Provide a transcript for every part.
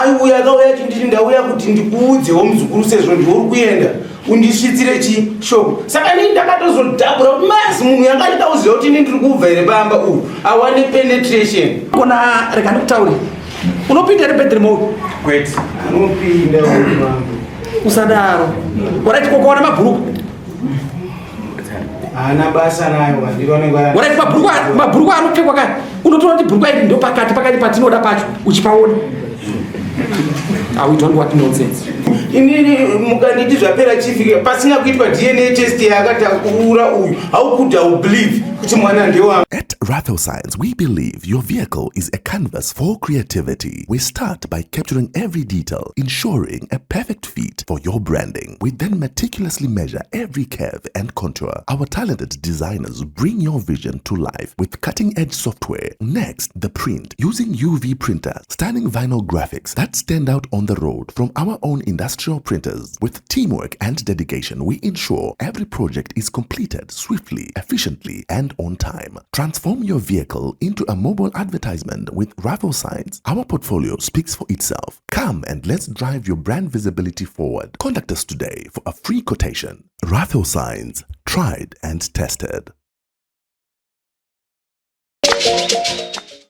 Aiuya akauya achinditi ndauya kuti ndikuudzewo muzukuru sezvo ndiwe uri kuenda undisvitsire chi shoko. Saka inini ndakatozodhabura kuti mazi munhu yanga achida kuziva kuti ini ndiri kubva here pamba uyu awane penetration. Kona rega ndikutaure. Unopinda here bedroom uyu? Kwete. Anopinda wangu. Usadaro. Alright, kokoona mabhuruku. Haana basa nayo vandiro anenge Alright, mabhuruku mabhuruku anopfekwa kani. Unotoona kuti bhurukwa iri ndo pakati pakati patinoda pacho uchipaona. Ah, we don't want nonsense. Inini mukanditi zvapera chief pasina kuitwa DNA test yaakataura uyu how could I believe kuti mwana ndewangu? At Raffle Signs, we believe your vehicle is a canvas for creativity. We start by capturing every detail, ensuring a perfect fit for your branding. We then meticulously measure every curve and contour. Our talented designers bring your vision to life with cutting-edge software. Next, the print using UV printer, stunning vinyl graphics that stand out on the road from our own industrial printers. With teamwork and dedication, we ensure every project is completed swiftly, efficiently, and on time. Transform your vehicle into a mobile advertisement with Raffle Signs. Our portfolio speaks for itself. Come and let's drive your brand visibility forward. Contact us today for a free quotation. Raffle Signs, tried and tested.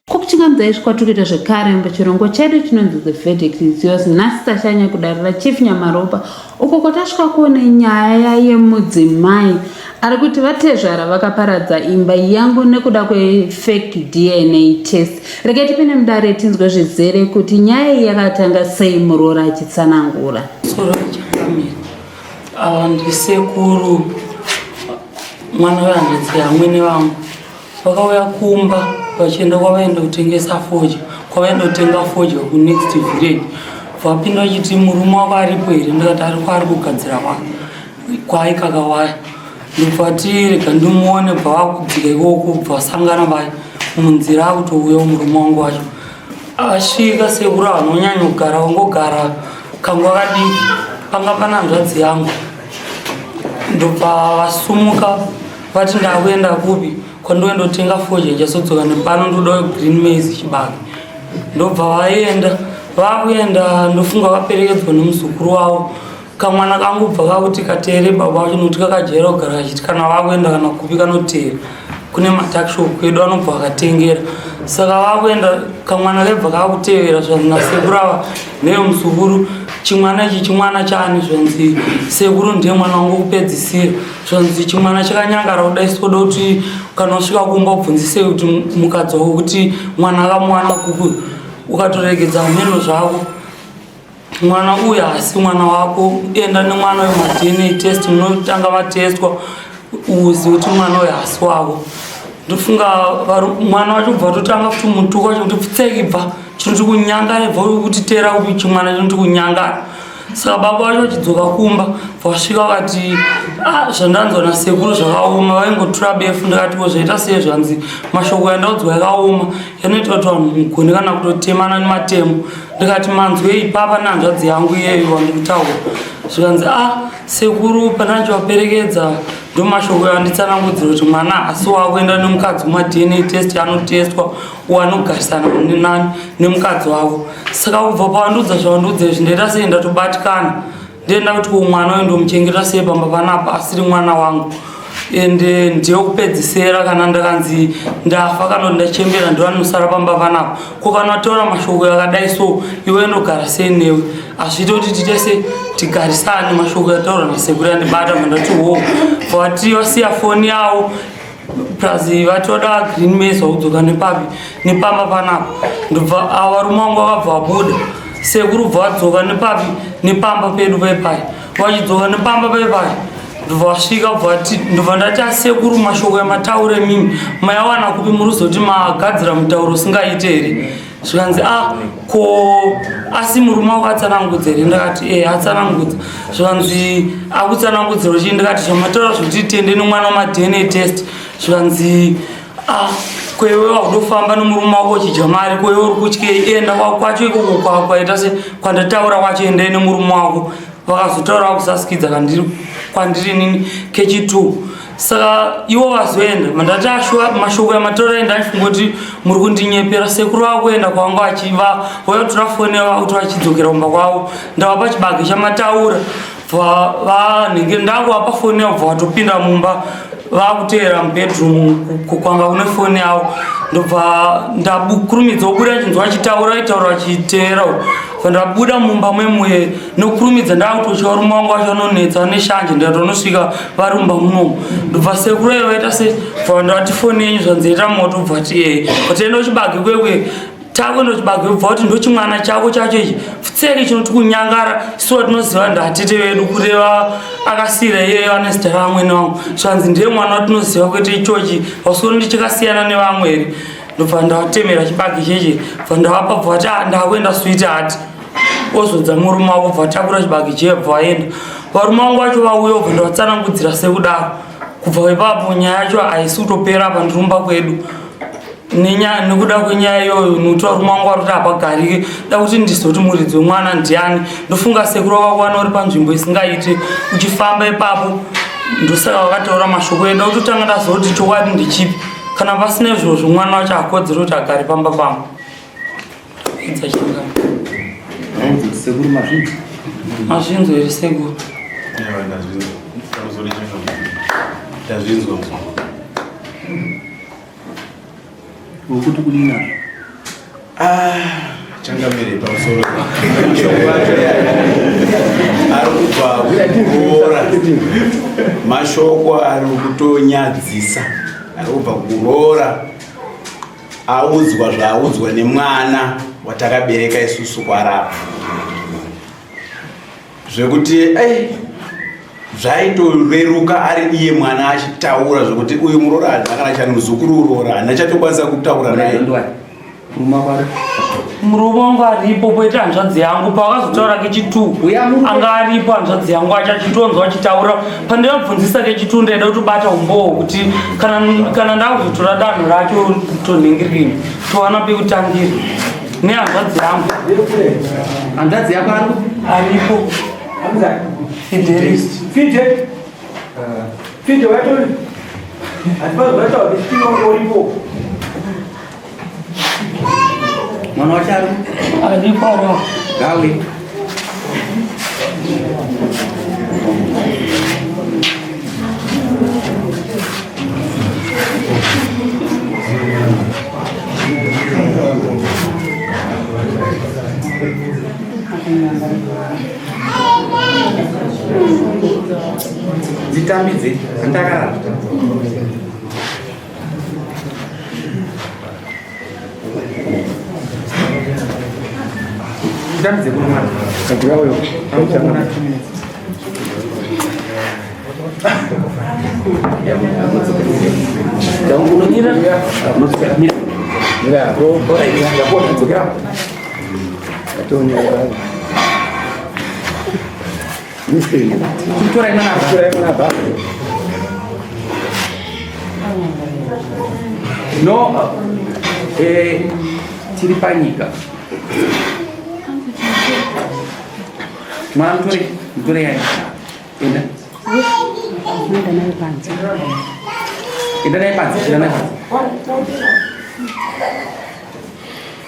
Kukuchingamidzai kwatiri kuita zvekare pachirongwa chedu chinonzi The Verdict Is Yours. Nhasi tashanya kudare raChief Nyamaropa uko kwatasvika kuona nyaya yemudzimai ari kuti vatezvara vakaparadza imba yangu nekuda kwefake DNA test. Regai tipinde mudare tinzwe zvizere kuti nyaya iyi yakatanga sei muroora achitsanangura. Soro changamire. Ava ndisekuru mwana wehanzvadzi yamwene vangu vakauya kumba vachienda kwavaenda kutengesa fodya kwavaenda kutenga fodya kunext village vapinda vachiti murume wako aripo here ndikati ariko ari kugadzira kwaaikaka waya ndobva ti rega ndimuone bva vakudzika ikoko bva vasangana vaya munzira akutouya murume wangu wacho asvika sekuru vanonyanya kugara vangogara kanguva kadiki panga pana hanzvadzi yangu ndobva vasumuka vati ndakuenda kupi kwandoenda kutenga fodya ndichazodzoka nepano ndoda green maize chibage ndobva vaenda vakuenda ndofunga vaperekedzwa nemuzukuru wavo kamwana kangu bva kakuti kateere baba vacho nokuti kakajaira kugara kachiti kana vakuenda kana kupi kanoteera kune matakshop kwedu anobva akatengera saka vakuenda kamwana kaibva kakutevera zvanzi nasekuru ava neyo muzukuru chimwana ichi chimwana chani zvanzi sekuru ndiye mwana wangu kupedzisira zvanzi chimwana chakanyangara kudai soda kuti kana wasvika kumba ubvunzisei kuti mukadzi wako kuti mwana akamuwana kupi ukatoregedza mheno zvako mwana uyu haasi mwana wako enda nemwana uyu madna test munotanga vatestwa uzi kuti mwana uyu haasi wako ndofunga mwana wacho bva totanga futi mutuka wacho kuti pfutseki bva chinoti kunyangara bva kuti tera kupi chimwana chinoti kunyangara saka baba vacho vachidzoka kumba vasvika vakati ah, zvandanzwa nasekuru zvakaoma vaingotura befu ndikati ko zvaita sei zvanzi mashoko yandaudzwa yakaoma yanoita kuti vanhu mugone kana kutotemana nematemo ndikati manzwei papa nehanzvadzi yangu iyeyo wandikutaura zvikanzi a ah, sekuru pandachivaperekedza ndomashoko yanditsanangudzira kuti mwana haasi wakuenda nemukadzi kumadna test anotestwa wanogarisana nani nemukadzi wavo saka kubva pavandiudza zvavandiudza izvi ndaita sei ndatobatikana ndenda kuti ko mwana uyu ndomuchengeta sei pamba panapa asiri mwana wangu ende ndiye kupedzisera kana ndakanzi ndafa kana kuti ndachembera ndivanosara pamba panapa ko kana wataura mashoko akadai so iwe ndogara sei newe hazviite kuti tiite se tigarisane mashoko yataura nasekuru yandibata mandati wo vati vasiya foni yavo plus vati vada green maize vakudzoka nepapi nepamba panapa ndobva ava varume vangu vakabva vabuda sekuru bva vadzoka nepapi nepamba pedu paipai vachidzoka nepamba paipai ndobva vasvika bvati ndobva ndati asekuru mashoko ematauro emimi mayawana kupi muri kuzoti magadzira mutauro usingaite here zvikanzi a ah, ko asi murume wako atsanangudza here ndakati e atsanangudza zvikanzi akutsanangudzira chii ndikati zvamataura zvekuti tende nomwana wamadna test zvikanzi a ah, kwewe waudofamba nomurume wako uchidya mari kwewe uri kutyei enda kwacho ikoko kwaita se kwandataura kwacho endai nemurume wako vakazotaura vakusasikidza kwandiri nini kechi2. Saka ivo vazoenda mandati ashuwa mashoko amataura enda achifunga kuti muri kundinyepera. Sekuru vakuenda kwavanga vachiva vauya kutora foni yavo kuti vachidzokera kumba kwavo. Ndavapa chibage chamataura vanenge ndakuvapa foni yavo bva vatopinda mumba vakuteera mubedroom kwanga kune foni yavo. Ndobva ndakurumidza kubuda ndichinzwa vachitaura vaitaura vachiteera bva ndabuda mumba memuye nokurumidza ndakutotya varume vangu vacho vanonetsa vane shanje ndikatonosvika vari mumba munomu. Ndobva sekuru ayo vaita se bva ndavati foni yenyu zvanzi ita moto bva ti ee vatienda kuchibage kwekwe takuenda kuchibage bva kuti ndochimwana chako chacho ichi pfutseke chinoti kunyangara isu watinoziva ndatete vedu kureva akasira iyeyo ane zita ravamwene vangu zvanzi ndiye mwana watinoziva kwete ichochi vasoro ndichakasiyana nevamwe here. Ndobva ndawatemera chibage cheche bva ndavapa bva vati ah, ndakuenda sweet heart ozodza murume wavo bva vatakura chibage chiye bva vaenda. Varume vangu vacho vauya bva ndavatsanangudzira sekudaro. Kubva ipapo nyaya yacho haisi kutopera apa ndiri kumba kwedu nekuda kwenyaya iyoyo nekuti varume vangu vari kuti hapagarike da kuti ndizoti muridzi wemwana ndiani. Ndofunga sekuru vakakuwana uri panzvimbo isingaite uchifamba ipapo ndosaka vakataura mashoko edu kutotanga ndazoti chokwadi ndechipi. Kana pasina izvozvo mwana wacho hakodzeri kuti agare pamba pangu. Sekuru mazvinzi. Mazvinzi here sekuru? Ndazvinzwa. Ukuti kudini nazvo? Ah, changamire pamusoro. Mashoko acho ari kubva kuroora. Mashoko ari kutonyadzisa. Ari kubva kuroora. Audzwa zvaaudzwa nemwana watakabereka isusu kwarapa. Zvekuti eh zvaitoreruka ari iye mwana achitaura zvekuti uyu muroora haana kana chani muzukuru uroora haana chatokwanisa kutaura naye. Murume wangu aripo poita hanzvadzi yangu pavakazotaura kechitu anga aripo hanzvadzi yangu acho achitonzwa achitaura pandinobvunzisa kechitu ndaida kutobata umbowo kuti kana ndakuzotora danho racho tonhingirini towana pekutangira nehanzvadzi yangu. Hanzvadzi yako ari aripo Fidelis. Fide. Fide watori. Hatipazi vaita uripo. Mwana wacho ari aripo aripo. Gawe. Dzitambidze, handakarara. Dzitambidze kuno mwana. Amboona 2 minutes. Mira. Torai mwana apa. No, tiri panyika. Mwana mutore, mutore yai. Enda. Enda naye panze. Enda naye panze, enda naye panze.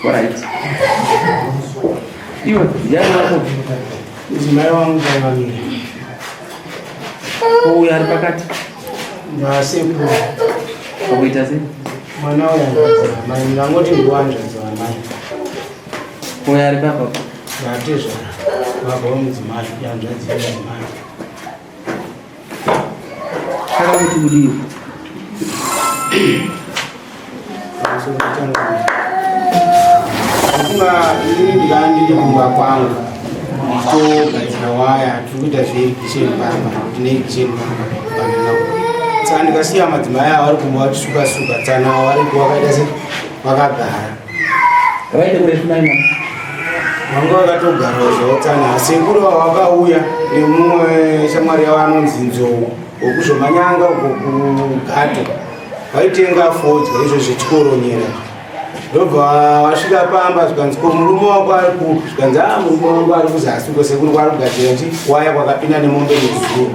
Alright. Iwe, ndiani wako? Mudzimai wangu vaivamira. Uyu ari pakati. Vasekuru. Wakuita sei? Mwana uyu hanzvadzi vamai, ndangoti ndiwanzvadzi vamai. Uyu ari papa. Vatezvara. Baba wemudzimai, hanzvadzi yemudzimai. Saka kuti kudii? Kunga inini ndikanga ndiri kumba kwangu ndichitogadzira waya tiri kuita zveirrigation pamba tine irrigation pamba panhau saka ndikasiya madzimai avo vari kumba vachisuka suka tsana avo varipo vakaita se vakagara Vaite kurefu nai mwana. Vanga vakatogarawo zvavo tsana sekuru avo vakauya nemumwe shamwari yavo anonzi Nzou wekuzvomanyanga uko kugato vaitenga fodya izvo zvechikoronyera ndobva vasvika pamba zvikanzi ko murume wako ari kupi zvikanzi a murume wangu ari kuzasi uko sekuru kwaari kugadzira chi waya kwakapinda nemombe nezuro.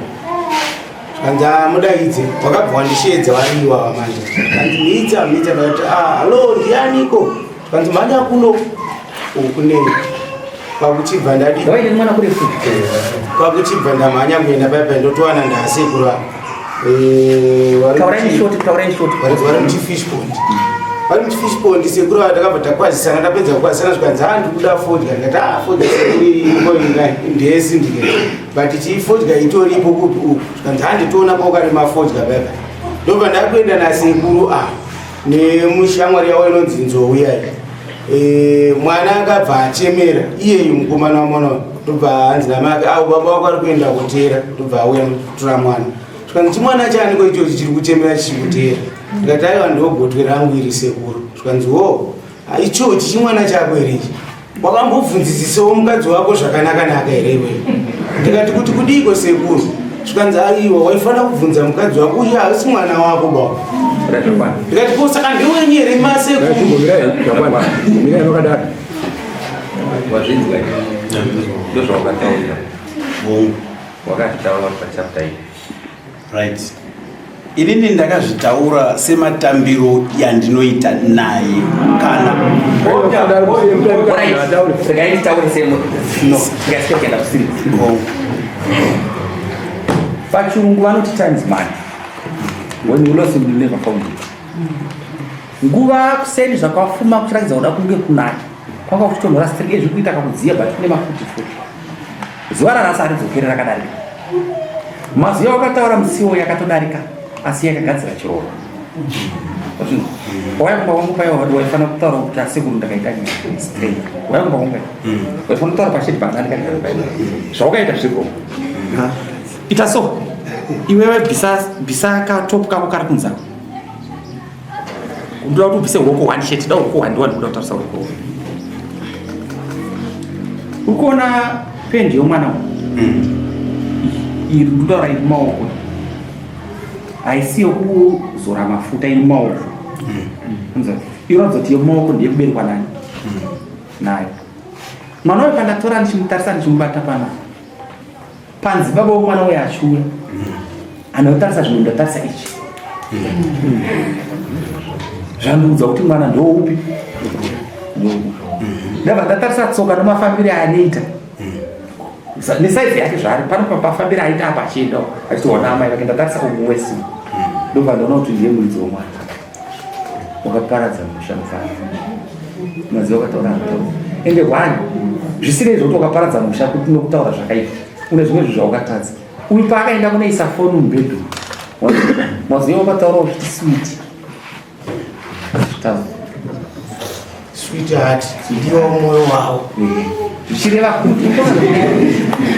Kanzi ah, mudaidze wakabva wandisheedza vari iwawa manje. Kanzi mhitsa mhitsa ndakati ah hallo ndianiko? Kanzi mhanya kuno uku nei kwakuchibva ndadi kwakuchibva ndamhanya kuenda paya paya ndotowana ndasekuru ava eh, vari muchifish pond vari muchifish pond sekuru ava takabva takwazisana tapedza kukwazisana zvikanzi ha ndikuda fodya ndikati a ah, fodya sekuru iriko ndesi ndikati but chii fodya itoripo kupi uku zvikanzi handitoona paukarima fodya paya paya ndobva ndakuenda nasekuru a ah. nemushamwari yavo inonzi nzou iyai e, mwana akabva achemera iyeyu mukomana wamwana ndobva hanzi namake au baba wako ari kuenda kutera ndobva auya kutora mwana zvikanzi chimwana chaniko ichochi chiri kuchemera chichikutera ndikati aiwa ndogotwe rangu iri sekuru zvikanzi wo ichochi chimwana chako here ichi wakambobvunzisisawo mukadzi wako zvakanaka naka here iwe ndikati kuti kudiiko sekuru zvikanzi aiwa waifanira kubvunza mukadzi wako uye haasi mwana wako ba ndikati ko saka ndewenyu here masekuru wazvinzwa ndozvawakataura wakazvitaura pachapter iyi right inini ndakazvitaura sematambiro yandinoita naye kana pachirungu vanoti times money when you lost you never found it nguva kuseni zvakafuma kuchiratidza kuda kunge kunaya kwanga kuchitonhora strike zviri kuita kakudziya but kune mafuti futi Zuva ranhasi haridzokeri rakadarika. Mazwi awakataura musiwo yakatodarika asi yakagadzira chirovo. Waya kumba kwangu paya waifanira kutaura kuti asekuru ndakaita straight. Waya kumba kwangu paya. Waifanira kutaura pashedi panga ndikagara paya. Zvawakaita zviri wrong. Ita so. Iwewe bvisa bvisa ka top kako kari kunze. Ndoda kuti ubvise ruoko one chete, da ruoko one ndikuda kutarisa ruoko. Uri kuona pendi yomwana uyu? Mm. Iri ndikutaura iri mumaoko. Haisi yokuzora mafuta iri mumaoko. Mm. Inoratidza kuti yemumaoko ndeyekuberekwa nani? Mm. Nayo. Mwana uyu pandatora ndichimutarisa ndichimubata pana. Panzi baba womwana uyo achiuya anotarisa zvinhu ndatarisa ichi zvandiudza kuti mwana ndoupi ndabva ndatarisa tsoka nemafambire anoita nesaizi yake zvaari pano pafambire aita apa achienda achitoona amai vake ndatarisa umu wese ndobva ndaona kuti ndiye muridzi womwana wakaparadza musha mufana maziva wakataura mutauro ende one zvisinei zvekuti wakaparadza musha kuti nokutaura zvakaipa une zvimwe zvinhu zvawakatadza uyu paakaenda kunoisa foni mubedroom maziva wakataura uchiti sweet Sweetheart, ndiwo moyo wavo. Zvichireva kuti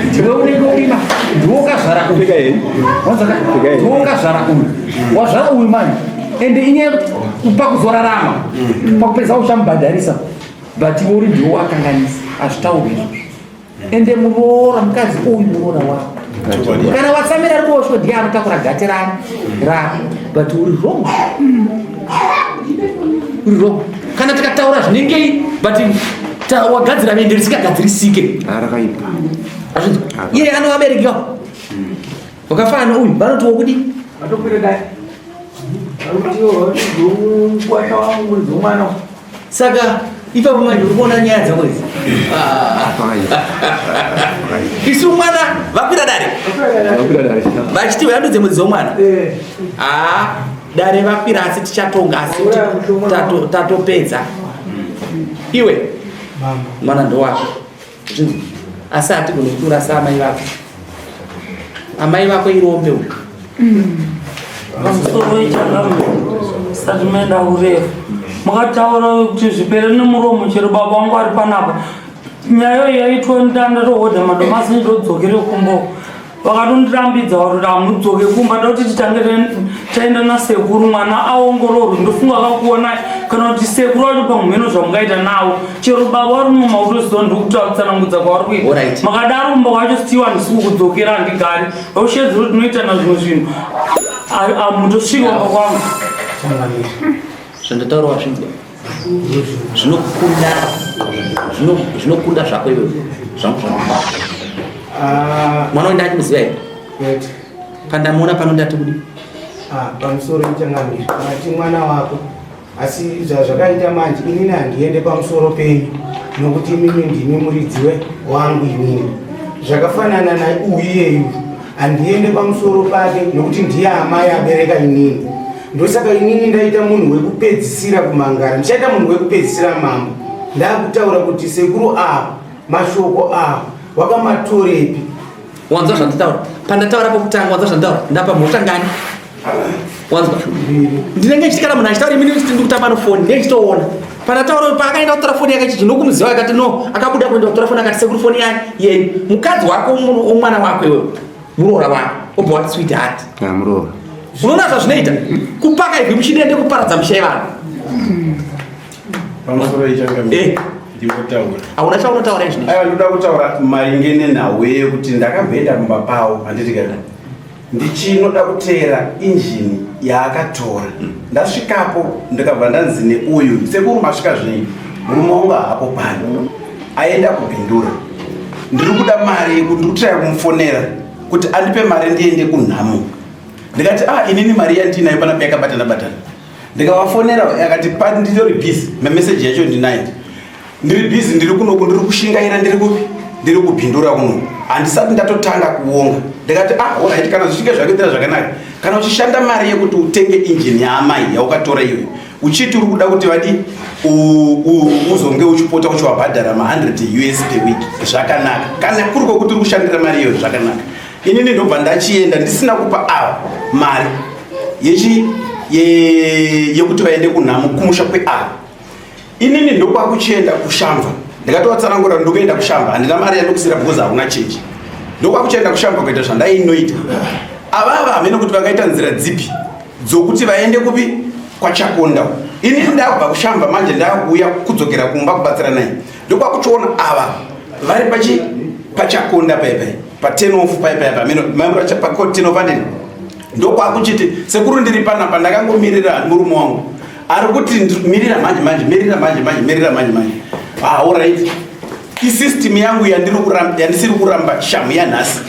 ndiwe unenge urima, ndiwe wakazvara uyu. Ndiwe wakazvara uyu. Wazvara uyu manje. Ende inyaya yekuti pakuzorarama, pakupedza uchamubhadharisa. But iwe uri ndiwe wakanganisa. Hazvitaurwi izvozvo. Ende muroora mukadzi uyu muroora wako. Kana watsamira ruboshwe ndiye anotakura gate rani rako. But uri wrong. Uri wrong. Kana tikataura zvinengei but wagadzira vende risingagadzirisike. Ah, rakaipa. Iye anovabereki vako. Wakafanana uyu vanoti wokudi. Vatokwira dai. Saka ipapo manje uri kuona nyaya dzako idzi. Ah. Isu mwana vakwira dare. Vachiti uyandudze mudzi womwana. Eh. Ah, dare vakwira asi tichatonga asi tatopedza. Iwe mwana ndowako. Asi hatigone kuurasa amai vako. Amai vako irombe uyu. Pamusoro ichangamwe sati maenda kurefu makataura kuti zvipere nemuromo chero baba vangu ari panapa nyaya iyo yaitwa ndatohodha madomasi ndodzokere kumbo vakatondirambidza vatoti hamudzoke kumba ndokuti titange taenda nasekuru mwana aongororwe ndofunga akakuona kana kuti sekuru vacho pamheno zvamungaita navo chero baba vari muma utoziva ndikutsanangudza kwavari kuita makadaro kumba kwacho stiwa handisi kukudzokera handigari vaushedzero tinoitana zvimwe zvinhu amutosvika kumba kwangu zvandataura wazvinzwa zvinokunda zvinokunda zvako iwe zvangu zvangu ah. mwana wenda achimuziva here Pandamuona pano ndati kudi. Ah, pamusoro changamire. Mati mwana wako. Asi zvazvakaita manje inini handiende pamusoro penyu nokuti imimi ndimi muridzi wangu inini. Zvakafanana nauyu iyeyu handiende pamusoro pake nokuti ndiye amai abereka inini. Ndosaka inini ndaita munhu wekupedzisira kumangara. Ndichaita munhu wekupedzisira mambo. Ndakutaura kuti sekuru ava mashoko ava wakamatorepi? Wanzwa zvanditaura? Pandataura pokutanga wanzwa zvanditaura? Ndapa mhosva ngani? Wanzwa? Ndinenge ndichiti kana munhu achitaura imini ndiri kutamba nofoni, ndinenge ndichitoona. Pandataura paakaenda kutora foni yake chiji nokumuziva akati no, akabuda kuenda kutora foni akati sekuru foni yani yenyu. Mukadzi wako mwana wako iwewe. Muroora wako. Obva wati sweetheart. Ah, muroora. Unoona zvazvinoita? Kupaka ivhi muchidende kuparadza misha yevanhu. Pamusoro ichangamire. Eh. Ndinotaura. Hauna chaunotaura izvi. Aiwa ndinoda kutaura maringe nenhau yekuti ndakamboenda kumba pawo handiti kana ndichinoda kuteera injini yaakatora. Ndasvikapo ndikabva ndanzi neuyu sekuru masvika zvei murume wangu haapo pano aenda kubhindura ndiri kuda mari yekuti ndiri kutraya kumufonera kuti andipe mari ndiende kunhamo ndikati ah inini mari yandinayo panapa yakabatana batana ndikavafonera akati pa nditori busy memeseji yacho ndinayo ndiri busy ndiri kunoku ndiri kushingaira ndiri kupi ndiri kupindura kunoku handisati ndatotanga kuonga ndikati ah orit kana zvichinge zvakuitira zvakanaka kana uchishanda mari yekuti utenge injini yaamai yaukatora iyoyo uchiti uri kuda kuti vadi uzonge uchipota uchiwabhadhara ma100 us per week zvakanaka kana kuri kwekuti uri kushandira mari iyoyo zvakanaka inini ndobva ndachienda ndisina kupa ava mari yechi yekuti vaende kunhamo kumusha kweava inini ndokwakuchienda kushamba ndikatovatsanangura ndokuenda kushamba handina mari yandokusira because hakuna chenji ndokwakuchienda kushamba kuita zvandainoita avava hamene kuti vakaita nzira dzipi dzokuti vaende kupi kwachakonda inini ndakubva kushamba manje ndakuuya kudzokera kumba kubatsira naye ndokwakuchiona ava vari pachi pachakonda paipai patenofu paipai pameno patenofu andini ndokwakuchiti sekuru ndiri panapa ndakangomirira murume wangu ari kuti mirira manje manje mirira manje manje mirira manje manje ah, alright isystem yangu yandisiri kuramba shamu yanhasi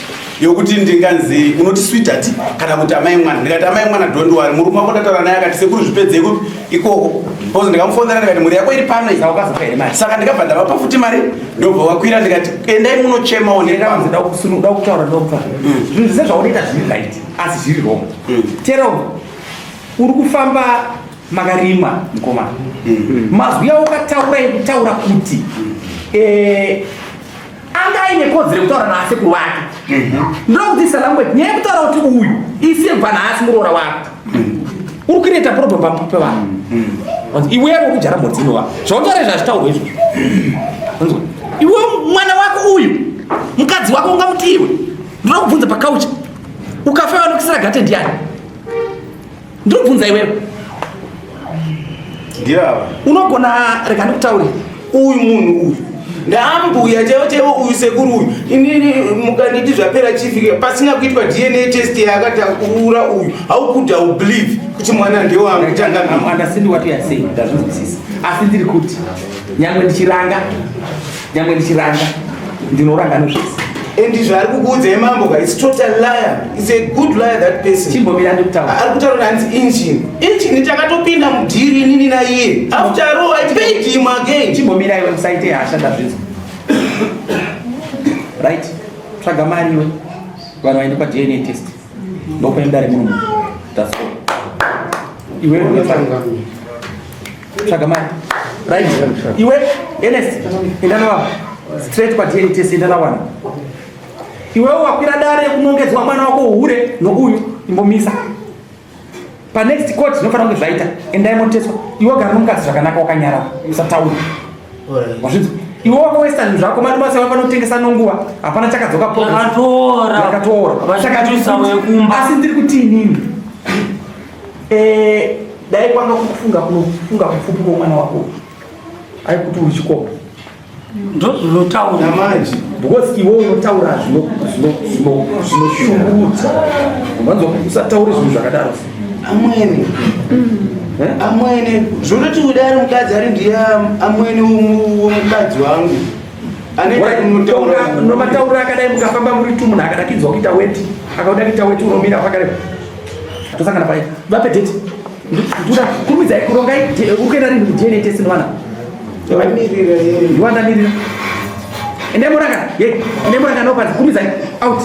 yokuti ndinganzi unoti sweetheart kana kuti amai mwana ndikati amai mwana don't worry murume wako ndataura naye akati sekuru zvipedzei kupi ikoko because ndikamufonera ndikati mhuri yako iri pano saka ndikabva ndavapa futi mari ndobva wakwira ndikati endai munochemawo nekuda kutaura ndokuta mm. zvinhu zvese zvaunoita zviri right asi zviri wrong mm. tero uri kufamba makarima mukomana mm. mazwi aukataura ekutaura kuti eh, anga aine kodzero yekutaura naasekuru vake mhm. ndoda kudzidzisa language nyaya yekutaura kuti uyu isebva nhasi muroora wako mhm. uri kuireta problem pambi pevanhu mhm. iwewe uri kujara mhodzi inova zvaunotaura izvi hazvitaurwa izvozvo iwe mwana wako uyu mukadzi wako ungamuti iwe ndoda kubvunza pakaucha ukafa vanokisira gate ndiani Ndinobvunza iwewe. Ndiye ava. Unogona rega ndikutaurire. Uyu munhu uyu ndaambuya chaivo chaivo uyu sekuru uyu inini mukanditi zvapera chifike pasina kuitwa dna test yaakataura uyu how could i believe kuti mwana ndewangu tanga understand what you are saying ndazvinzwisisa asi ndiri kuti nyangwe ndichiranga nyangwe ndichiranga ndinoranga nozvese and zvaari kukuudzai mambo ka its total liar its a good liar that person chimbomira ndikutaura ari kutaura hanzi engine engine takatopinda mudhiri inini naiye after all i paid him again chimbomira iwe musaite hasha ndazvinzwa right tsvaga mari iwe vanhu vaende kwadna test ndokupai mudare muno that's all iwe tsvaga mari right iwe Ernest enda nawa straight kwa DNA test enda nawana iwewe wakwira dare kunongedzwa mwana wako uhure nouyu imbomisa pa next court zvinofanira kunge zvaita endai moteswa iwe gara nomukadzi zvakanaka wakanyarara usataura wazvinzwa iwe wako western zvako mari basa vako anotengesa nonguva hapana chakadzoka yakatoora saka asi ndiri kuti inini Eh, dai kwanga kufunga kunofunga kupfupi kwomwana wako aikuti uri chikopo ndozvinotaura manje because iwe unotaura zvinoshungurudza unowanza usataure zvinhu zvakadaro amwene eh? amwene zvototi kudai ari mukadzi ari ndiye amwene womukadzi wangu. Nomatauriro akadai mukafamba muri tu munhu akadakidzwa kuita weti akauda kuita weti unomira pakareba tosangana pai vape date ndoda kurumidzai kurongai uri kuenda rini kuDNA test nevana ndiwandamirira endai morangana ye endai morangana nopanzi kurumidzai out.